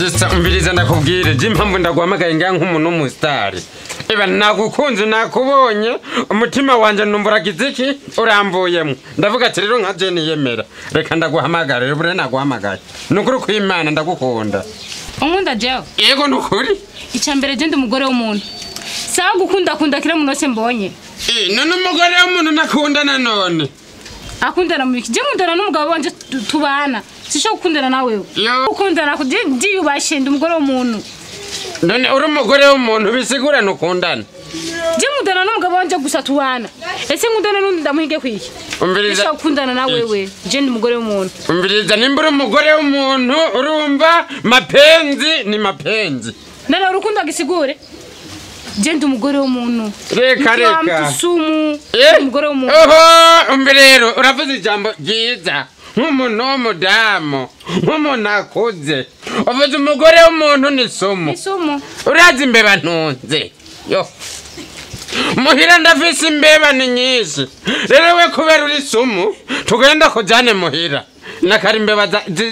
Disa umviriza ndakubwire je impamvu ndaguhamagaye nga nk'umuntu w'umusitari. Eba nagukunze nakubonye umutima wanje numva uragize iki urambuyemo. Ndavuga ati rero nka je niyemera. Reka ndaguhamagare rero naguhamagaye. Nukuri kw'Imana ndagukunda. Unkunda jewe? Yego nukuri. Icambere je ndi umugore w'umuntu. Sawa gukunda kunda kira umuntu wese mbonye. None umugore w'umuntu nakunda nanone. Akundana mu biki? Je nkundana n'umugabo wanje tubana. Sisho gukundana nawe. Ukundana ndiyubashe ndi umugore w'umuntu. None uri umugore w'umuntu bisigura nukundana. Je nkundana n'umugabo wanje gusa tubana. Ese nkundana n'undi ndamuhige kwiki? Umviriza. Sisho gukundana na wewe. Je ndi umugore w'umuntu. Umviriza nimba uri umugore w'umuntu urumva mapenzi ni mapenzi. None urukunda gisigure? Je ndi umugore w'umuntu. Reka reka. Sumu umugore w'umuntu. Oho, umberero uravuze ijambo ryiza. Nk'umuntu w'umudamu, nk'umuntu akuze. Uvuze umugore w'umuntu ni sumu. Ni sumu. Urazi imbeba ntunze. Yo. Muhira ndafise imbeba ni nyinshi. Rero we kubera uri sumu, tugenda kujane muhira. Nakari imbeba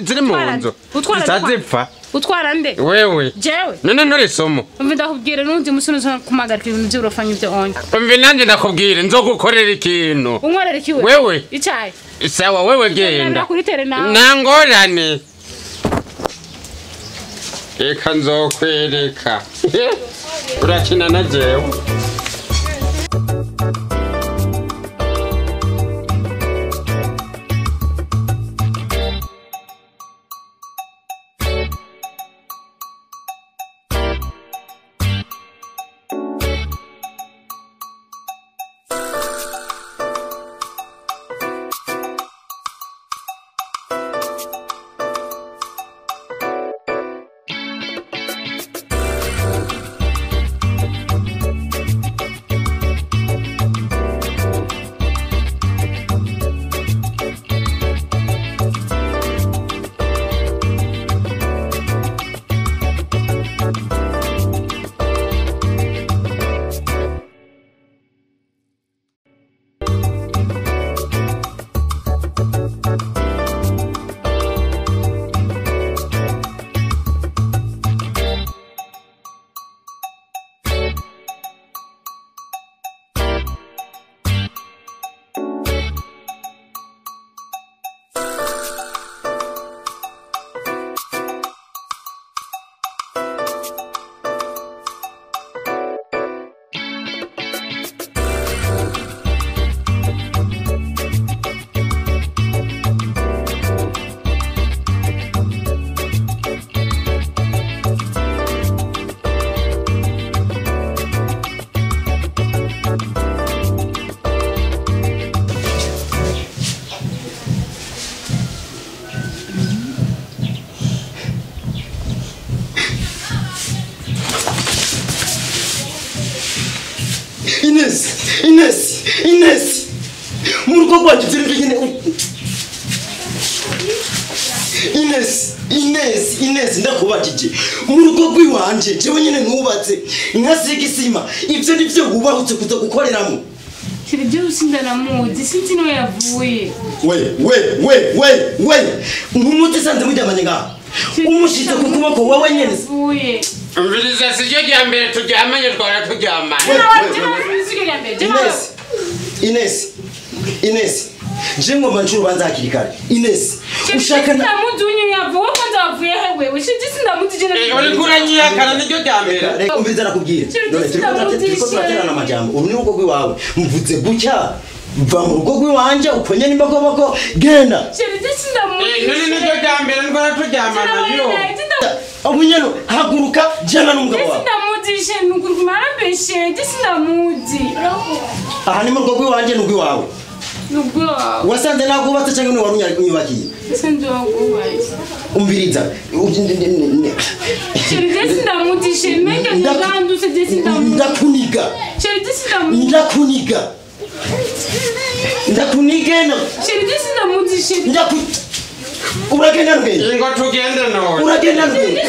ziri mu nzu. Zitazipfa. Utwara nde? Wewe. Jewe. None nturi sumu. Umva ndakubwira nundi musi uzo kumagarika ibintu by'uburofanyi byo onye. Umva nanje ndakubwira nzogukorera ikintu. Unkorera iki wewe? Wewe. Icayi. Sawa wewe genda. Ndakuritere nawe. Nangorane. Eka nzokwereka. Urakina na jewe. Ines, Ines, murugo rwanje ibyo nyine. Ines, Ines, Ines ndakubajije. Murugo rwiwanje jewe nyine ntubatse nkasiga isima ibyo nivyo wubahutse kuza gukoreramo. Kiri byo sindanamuzi sinzi no yavuye. We we we we we nkumuti sanze mujyamanye ngaha. Umushize ku kuboko wewe nyene. Umviriza siryo rya mbere turyamanye twara turyamanye. Ines, Ines, Ines, je ngomba nshuro banza hakiri kare. Ines, ushaka na muzi yavuye ko nzavuye hewe. Ushinje sindamuzi je. Uri kuranyiyakana niryo rya mbere. Umviriza nakubwira. None turiko turaterana amajambo. Uru ni urugo rwiwawe. Mvuze gutya va mu rugo rwiwanje ukonye n'imbokoboko genda. Shirije sindamuzi. None niryo rya mbere twara turyamana yo. Obunyeno haguruka jana n'umugabo wawe. Sindamuzi she nukuri marambeshe sindamuzi. Aha ni mu rugo rwiwanje n'urwiwawe. Nubwo wasanze nakubatse cyangwa ni warunyubakiye? Wasanze wakubatse. Umviriza. Shirije sindamuzi she menge nganduse je sindamuzi. Ndakuniga. Shirije sindamuzi. Ndakuniga. Ndakunige no. Shirije sindamuzi she. Ndaku Uragenda rugenda. Ingo tugende none. Uragenda rugenda.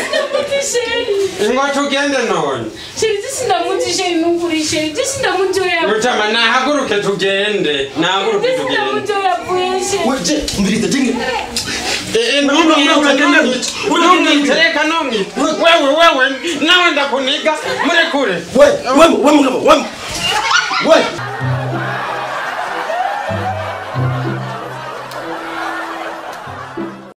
Ingo tugende none. Shirije sindamuzi she nukuri shirije sindamuzi oya. Mutama nahaguruke tugende. Nahaguruke tugende. Sindamuzi oya bweshe. Weje umviriza jinge. Uragenda gute? Uragenda gute? Reka numwe. Wewe wewe nawe ndakuniga murekure. We we we mugabo we we.